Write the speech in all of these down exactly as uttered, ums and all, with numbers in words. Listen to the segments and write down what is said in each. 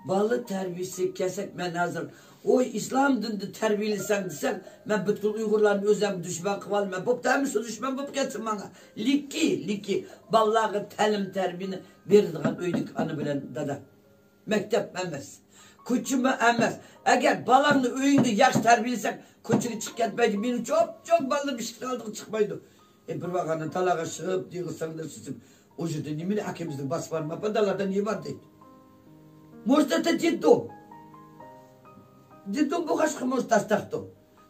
بالا تەربىيىسىگە كەلسەك، مەن ھازىر، ۋوي، ئىسلام دىنىدا تەربىيەلىسەڭ دېسەڭ، مەن پۈتكۈل ئۇيغۇرلارنى ئۆزۈمگە دۈشمەن قىلىۋالىمەن. بوپتۇ، ھەممىسى دۈشمەن بولۇپ كەتسۇن ماڭا. لېكىن، لېكىن بالىلارغا تەلىم تەربىيەنى بېرىدىغان ئۆيدىكى ئانا بىلەن دادا. مەكتەپ ئەمەس. كوچىمۇ ئەمەس. ئەگەر بالاڭنى ئۆيۈڭدە ياخشى تەربىيەلىسەڭ، كوچىغا چىقىپ كەتمەيدۇ. مېنىڭ چوپ-چوپ بالىلىرىم ئىشىكنىڭ ئالدىغا چىقمايدۇ. ئە، بىر ۋاقىتتا تالاغا شىغىپ يىغلىساڭ دەپ سۆزۈم. ئۇ يەردە نېمىنى ئاكىمىزنىڭ باسىپ بارماپتۇ، دالادا نېمە بار دەيدۇ. موشتا دېدۇ. دېدۇ بولغاچقا موشتا تاستاقتۇ.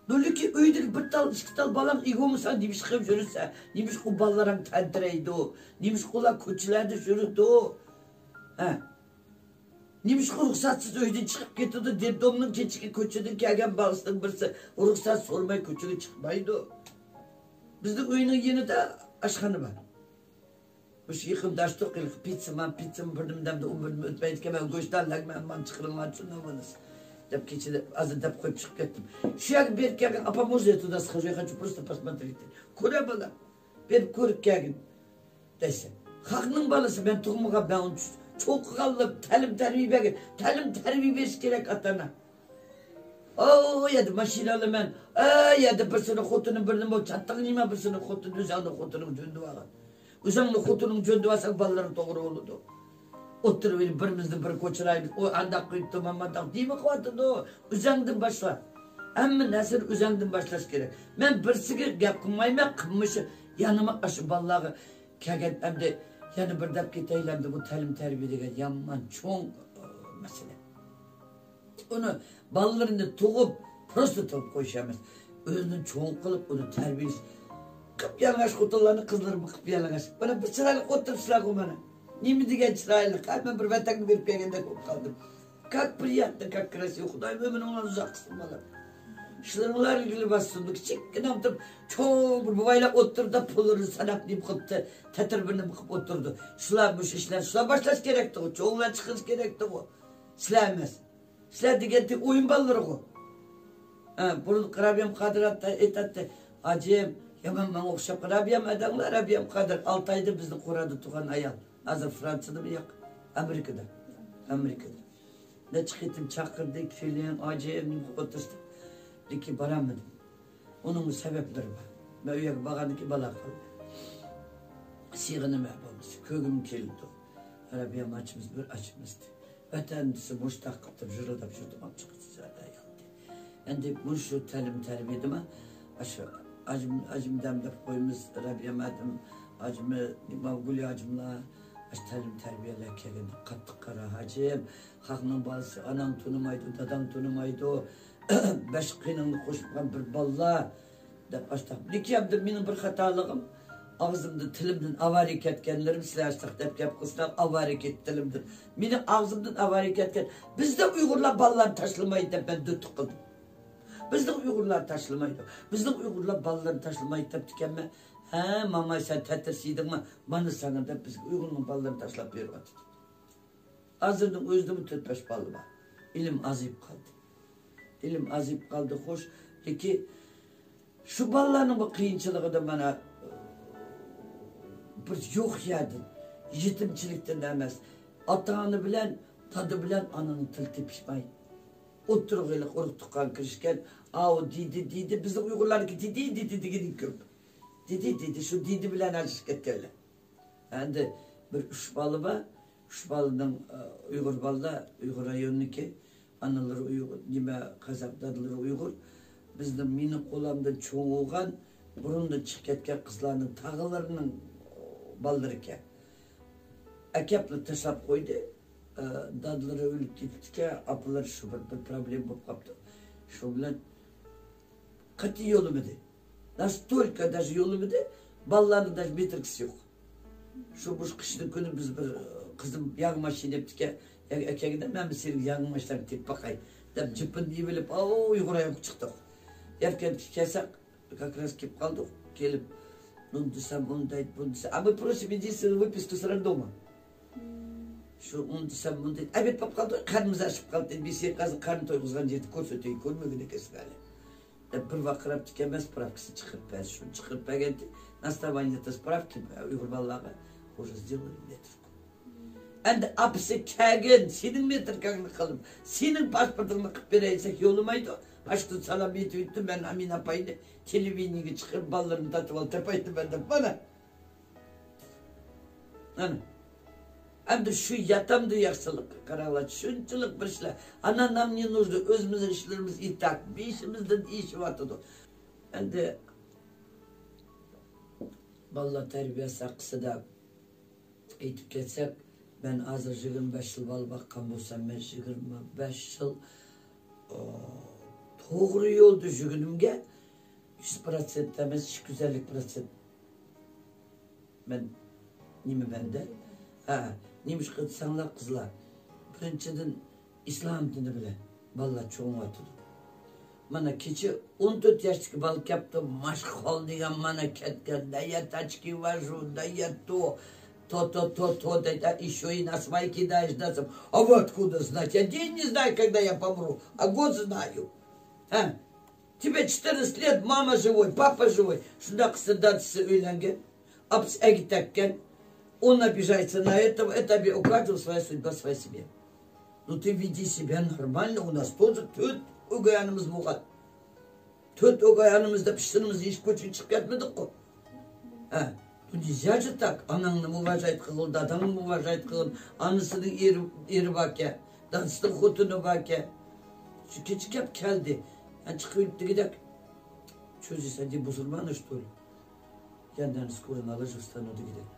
لېكىن ئۆيدىكى بىر تال، ئىككى تال بالاڭ ئىگە بولمىسا، نېمىشقا يۈرسە، نېمىشقا ئۇ بالىلىرىڭ تەنتىرەيدۇ، نېمىشقا ئۇلار كوچىلاردا يۈرىدۇ؟ ھە؟ نېمىشقا رۇخسەتسىز ئۆيدىن چىقىپ كېتىدۇ؟ دېدۇمنىڭ كېچىكى كوچىدىن كەلگەن بالىسىنىڭ بىرسى رۇخسەت سورىماي كوچىغا چىقمايدۇ. بىزنىڭ ئۆينىڭ يېنىدا ئاشخانا بار. مۇشۇ يېقىندا ئاچتۇق، ھېلىقى پىتسىما، پىتسىما بىر نېمە دەمدە ئون بىر نېمە ئۆتمەيدىكەن، مەن گۆشتان لەگمەن، مانا چىقىرىڭلار، چۈنۈڭلار. دەپ كېچىدە ھازىر دەپ قويۇپ چىقىپ كەتتىم. شۇ يەرگە بېرىپ كەلگەن ئاپام ئۆزى تۇدا سىقىش، ياقا چوپۇرۇستا پاسمانتىلىكتى. كۆرە بالا. بېرىپ كۆرۈپ كەلگىن. دەيسەن. خەقنىڭ بالىسى، مەن تۇغمىغان، مەن ئۇنى چوڭ قىلغانلىق، تەلىم تەربىيە بەرگەن. تەلىم تەربىيە بېرىش كېرەك ئاتا ئانا. ئۇ يەردە ماشىنا ئالىمەن. ئۇ يەردە بىرسىنىڭ خوتۇنى بىر نېمە، چاتاق نېمە، بىرسىنىڭ خوتۇنى، ئۆزۈڭنىڭ خوتۇنىڭ جۆندىۋالغان. ئۆزۈڭنىڭ خوتۇنىڭ جۆندىۋالساڭ بالىلىرىڭ توغرا بولىدۇ. ئوتتۇرا بىرىمىزنى بىر كۆچۈرەيلى، ئۇ ئانداق قىلىپتۇ، مانداق دېمە قىلىۋاتىدۇ. ئۆزۈڭدىن باشلا. ھەممە نەرسىنى ئۆزۈڭدىن باشلاش كېرەك. مەن بىرسىگە گەپ قىلمايمەن، قىلمىشى يەنىمۇ ئاشۇ بالىلارغا كەلگەن، ئەمدى يەنە بىر دەپ كېتەيلى، ئەمدى بۇ تەلىم تەربىيە دېگەن يامان چوڭ، ئى، مەسىلە. ئۇنى بالىلىرىنى تۇغۇپ، پروستو تۇغۇپ قويۇش ئەمەس. ئۆزىنى چوڭ قىلىپ، ئۇنى تەربىيەلەش. قىپيالىڭاچ خوتۇنلارنى، قىزلىرىمۇ قىپيالىڭاچ. مانا بىر چىرايلىق ئولتۇرۇپسىلەرغۇ مانا. نېمە دېگەن چىرايلىق، ھە؟ مەن بىر ۋەتەنگە بېرىپ كەلگەندەك بولۇپ قالدىم. كاك پرىياتنى، كاك كراسىۋ، خۇدايىم ئۆمرۈڭلارنى ئۇزاق قىلسۇن بالام. ئىشلىرىڭلار ئىلگىرى بارسۇن. بۇ كىچىككىنە بىر چوڭ بىر بوۋايلار ئوتتۇرىدا پۇللىرىنى ساناپ نېمە قىلىپتۇ، تەتىر بىر نېمە قىلىپ ئوتتۇرىدۇ. شۇلار مۇشۇ ئىشلارنى شۇلار باشلاش كېرەكتىغۇ، چوڭلار چىقىرىش كېرەكتىغۇ. سىلەر ئەمەس. سىلەر دېگەنتى ئويۇن بالىلىرىغۇ. ھە، بۇرۇن رابىيەم قادىر ئاتا ئېيتاتتى، ھاجىم، يامان ماڭا ئوخشاپ، رابىيەم ئەدەڭلار، رابىيەم قادىر، ئالتە ئايدا بىزنى قورادى تۇغان ئايال. ھازىر فرانسىيەدىمۇ ياق، ئامېرىكىدا. ئامېرىكىدا. نەچچە قېتىم چاقىردى، كېلىڭ، ھاجىم، نېمە قىلىپ ئولتۇرسىز دەپ. لېكىن بارالمىدىم. ئۇنىڭمۇ سەۋەبلىرى بار. مەن ئۇ يەرگە بارغاندىن كېيىن بالا قالدى. سېغىنىمەن بولمىسا، كۆرگۈم كېلىدۇ. رابىيەم ئاچىمىز بىر ئاچىمىز. ۋەتەن دېسە مۇشتاق قىلىپ جىرىلداپ يۈردىمەن، چىقىپ زادە ياتتى. ئەمدى مۇشۇ تەلىم تەربىيەدىمۇ ئاشۇ ئاجىم، ئاجىم دەم دەپ قويىمىز، رابىيەم ئادىم، ئاجىمى، نېمە، گۈلى ئاجىملار، ئاشۇ تەلىم تەربىيەلەر كەلگەندە قاتتىق قارا ھاجىم، خەقنىڭ بالىسى، ئاناڭ تونۇمايدۇ، داداڭ تونۇمايدۇ، بەش قېنىڭنى قوشۇپ قالغان بىر بالىلار، دەپ ئاشتاق. لېكىن ئەمدى مېنىڭ بىر خاتالىقىم، ئاغزىمدىن، تىلىمدىن ئاۋارە كەتكەنلىرىم، سىلەر ئاشتاق دەپ گەپ قىلسىلەر، ئاۋارە كەتتى تىلىمدىن. مېنىڭ ئاغزىمدىن ئاۋارە كەتكەن، بىزدە ئۇيغۇرلار بالىلارنى تاشلىمايدۇ دەپ مەن دۆتۈك قىلدىم. بىزنىڭ ئۇيغۇرلار تاشلىمايدۇ. بىزنىڭ ئۇيغۇرلار بالىلىرىنى تاشلىمايدۇ دەپتىكەنمەن. ھە، ماماي، سەن تەترىس يېدىڭمۇ؟ مانا ساڭا دەپ بىزگە ئۇيغۇرنىڭ بالىلىرىنى تاشلاپ بېرىۋاتىدۇ. ھازىرنىڭ ئۆزىدىمۇ تۆت-بەش بالا بار. ئىلىم ئازىيىپ قالدى. ئىلىم ئازىيىپ قالدى، خوش. لېكىن شۇ بالىلارنىڭ بۇ قىيىنچىلىقىدا مانا بىر يوق يەردىن، يېتىمچىلىكتىن ئەمەس، ئاتا-ئانا بىلەن، دادا بىلەن ئانىنىڭ تىلى تېپىشماي. ئوتتۇرىغا ھېلىقى ئۇرۇق-تۇغقان كىرىشكەن، ئاۋۇ دېدى، دېدى، بىزنىڭ ئۇيغۇرلارنىڭكى دېدى، دېدى دېگىنى كۆپ. دېدى، دېدى، شۇ دېدى بىلەن ئاجرىشىپ كەتكەنلەر. ئەمدى بىر ئۈچ بالا بار. ئۈچ بالىنىڭ، ئە، ئۇيغۇر بالىلار، ئۇيغۇر رايونىنىڭكى، ئانىلىرى ئۇيغۇر، نېمە، قازاق، دادىلىرى ئۇيغۇر. بىزنىڭ مېنىڭ قولۇمدىن چوڭ بولغان، بۇرۇندىن چىقىپ كەتكەن قىزلارنىڭ تاغىلىرىنىڭ بالىلىرى ئىكەن. ئەكەپلا تاشلاپ قويدى. ئە، دادىلىرى ئۆلۈپ كېتىپتىكەن، ئاپىلىرى شۇ بىر، بىر پروبلېما بولۇپ قاپتۇ. شۇ بىلەن قېتى يولىمىدى. ناستولكا داژې يولىمىدى، بالىلارنىڭ داژې مېتىركىسى يوق. شۇ مۇشۇ قىشنىڭ كۈنى بىز بىر، قىزىم ياڭ ماشىنا يەپتىكەن، يەرگە ئەكەلگىندە، مەن بىر سېنىڭ ياڭ ماشىناڭنى تېپىپ باقاي، دەپ جىپىننى يېۋېلىپ، ئاۋۇ ئۇيغۇر رايونغا چىقتۇق. يەركەنتكە كەلسەك، كاك راس كېلىپ قالدۇق. كېلىپ، ئۇنى دېسەم، ئۇنى دەيدۇ، بۇنى دېسەم، ئا، بۇ پروشى مېدىسىنىڭ ۋىپىسكىسى رەندوما. شۇ ئۇنى دېسەم، بۇنى دەيدۇ. ئەبەت بولۇپ قالدى، قارنىمىز ئېچىپ قالدى. بىسى قازى قارنى تويغۇزغان يېرىدە كۆرسىتەي، كۆرمىگىنى كەسكەلى. دەپ بىر ۋاق قاراپتىكەن، مەن سپراۋكىسىنى چىقىرىپ بەردى. شۇنى چىقىرىپ بەرگەنتى، ناستاۋانىيە سپراۋكا ئۇيغۇر بالىلارغا خوجا زدېلىنى. ئەمدى ئاپىسى كەلگىن، سېنىڭ مېتىركاڭنى قىلىپ، سېنىڭ پاسپورتۇڭنى قىلىپ بېرەي دېسەك يوللىمايدۇ. باشتىن سالام ئېيتىۋېتىپتۇ، مەن ئامىنە ئاپاينى تېلېۋىدېنىيەگە چىقىرىپ، بالىلىرىمنى تارتىۋال تېپايتىمەن دەپ، مانا. مانا. ئەمدى شۇ ياتامدۇ ياخشىلىققا قاراڭلار، شۇنچىلىك بىر ئىشلار. ئانا نام نى نۇژدۇ، ئۆزىمىزنىڭ ئىشلىرىمىز ئېيتاق، بېشىمىزدىن ئېشىۋاتىدۇ. ئەمدى بالىلار تەربىيەسى ھەققىسىدە ئېيتىپ كەتسەك، مەن ھازىر يىگىرمە بەش يىل بالا باققان بولسام، مەن يىگىرمە بەش يىل، ئو، توغرا يولدا يۈرگىنىمگە يۈز پىروتسېنت ئەمەس، ئىككى يۈز ئەللىك پىروتسېنت مەن نېمە مەندە؟ ھە، نېمىشقا دېسەڭلار، قىزلار، بىرىنچىدىن، ئىسلام دىنى بىلەن بالىلار چوڭىيىۋاتىدۇ. مانا كېچە ئون تۆت ياشتىكى بالا كەپتۇ، ماشخال دېگەن مانا كەتكەن، دايا تاچكى ۋاژۇ، دايا تو، تو، تو، تو، تو، دەيدۇ، ещё и на свайке даешь, да, сам. А вы откуда знаете? Я день не знаю, когда я помру, а год знаю. ھە؟ Тебе четырнадцать лет, мама живой, папа живой. شۇنداق قىلسا دادىسى ئۆيلەنگەن. ئاپىسى ئەگىتەككەن. Он обижается на этого, это обе-, у каждого своя судьба, своя семья. Ну ты веди себя нормально, у нас тоже تۆت ئۆگەي ئانىمىز بولغان. تۆت ئۆگەي ئانىمىز دەپ ئىشلىرىمىزنى يېشىپ كوچىغا چىقىپ كەتمىدۇققۇ. ھە، بۇ نېجاجى تاك، ئاناڭنى مۇۋاجايىت قىلغىن، داداڭنى مۇۋاجايىت قىلغىن، ئانىسىنىڭ ئېرى، ئېرى باركەن، دادىسىنىڭ خوتۇنى باركەن. شۇ كېچە كەپ كەلدى. ھە، چىقىپ دېگۈدەك. Что здесь один бусурман, что ли? يەنە سكورىنى ئالاجۇ ئۇستانۇ دېگۈدەك.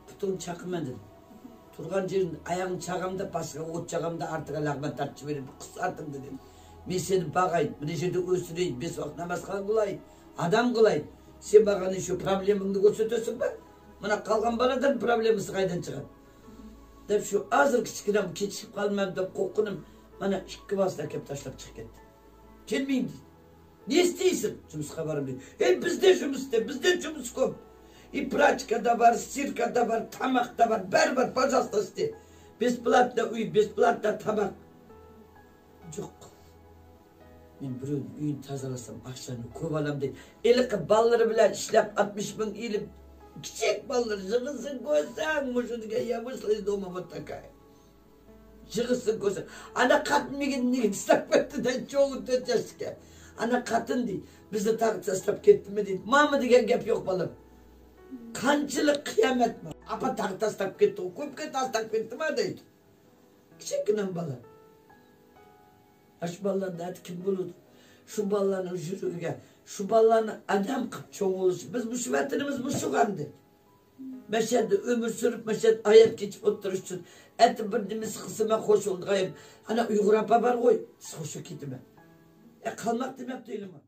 پۇتۇڭنى چاقىمەن دېدىم. تۇرغان يېرىڭدىن ئاياغنى چاغامدا، پاسىغا ئوت چاغامدا، ئارتىغا لەغمەن تارتىشىۋېرىپ قىسارتىم دېدىم. مەن سېنى باغاي، مانا شۇ يەردە ئۆستۈرەي، بەش ۋاق ناماز قىلاي، ئادەم قىلاي. سەن ماڭا شۇ پروبلېماڭنى كۆرسىتىسەن بە؟ مانا قالغان بالىدىن پروبلېمىسى قايدىن چىقىدۇ؟ دەپ شۇ ھازىر كىچىككىنە كېچىكىپ قالىمەن دەپ قورققىنىم، مانا ئىككى ۋاسىتە ئەكەپ تاشلاپ چىقىپ كەتتى. كەلمەيمىز. نېسى دېيسىز؟ جۇمۇسقا بارىمىز. ھەي، بىزدە جۇمۇس دە، بىزدە جۇمۇس كۆپ. И прачка да бар, стирка да бар, тамақ та бар, бәрі бар, пожалуйста, істе. Бесплатно үй, бесплатно тамақ. Жоқ. مەن بىرەۋنىڭ ئۆيىنى تازىلىسام، ئاقچانى كۆپ ئالام دەيدۇ. ھېلىقى بالىلىرى بىلەن ئىشلەپ، ئاتمىش مىڭ ئېلىپ، كىچىك بالىلىر يىغىسىنى كۆرسەڭ، مۇشۇ دېگەن يا مۇشۇ دوما بۇ تاكاي. يىغىسىنى كۆرسە، ئانا قاتىن مېنى نېگە تاشلاپ كەتتى دەيدۇ، چوڭى تۆت ياشتىكەن. ئانا قاتىن دەيدۇ، بىزنى تاغا تاشلاپ كەتتىمۇ دەيدۇ. ماما دېگەن گەپ يوق بالام. قانچىلىك قىيامەتمۇ؟ ئاپا تاغا تاشلاپ كەتتىغۇ، كۆپكە تاشلاپ كەتتىما دەيدۇ. كىچىككىنە بالا. ئاشۇ بالىلار نەدە كىم بولىدۇ؟ شۇ بالىلارنىڭ يۈرىكىگە، شۇ بالىلارنىڭ ئادەم قىلىپ چوڭ بولۇشى. بىز مۇشۇ ۋەتىنىمىز مۇشۇ ئەمدى. مەشەدە ئۆمۈر سۈرۈپ، مەشەدە ھايات كېچىپ ئولتۇرۇش ئۈچۈن، ئەتە بىر نېمىسى قىلسا مەن خوش بولىدىغان يەر. ئانا ئۇيغۇر ئاپا بارغۇ، سىز خوش بولۇپ كېتىمەن. ئە، قالماق دېمەپتۇ ھېلىمۇ.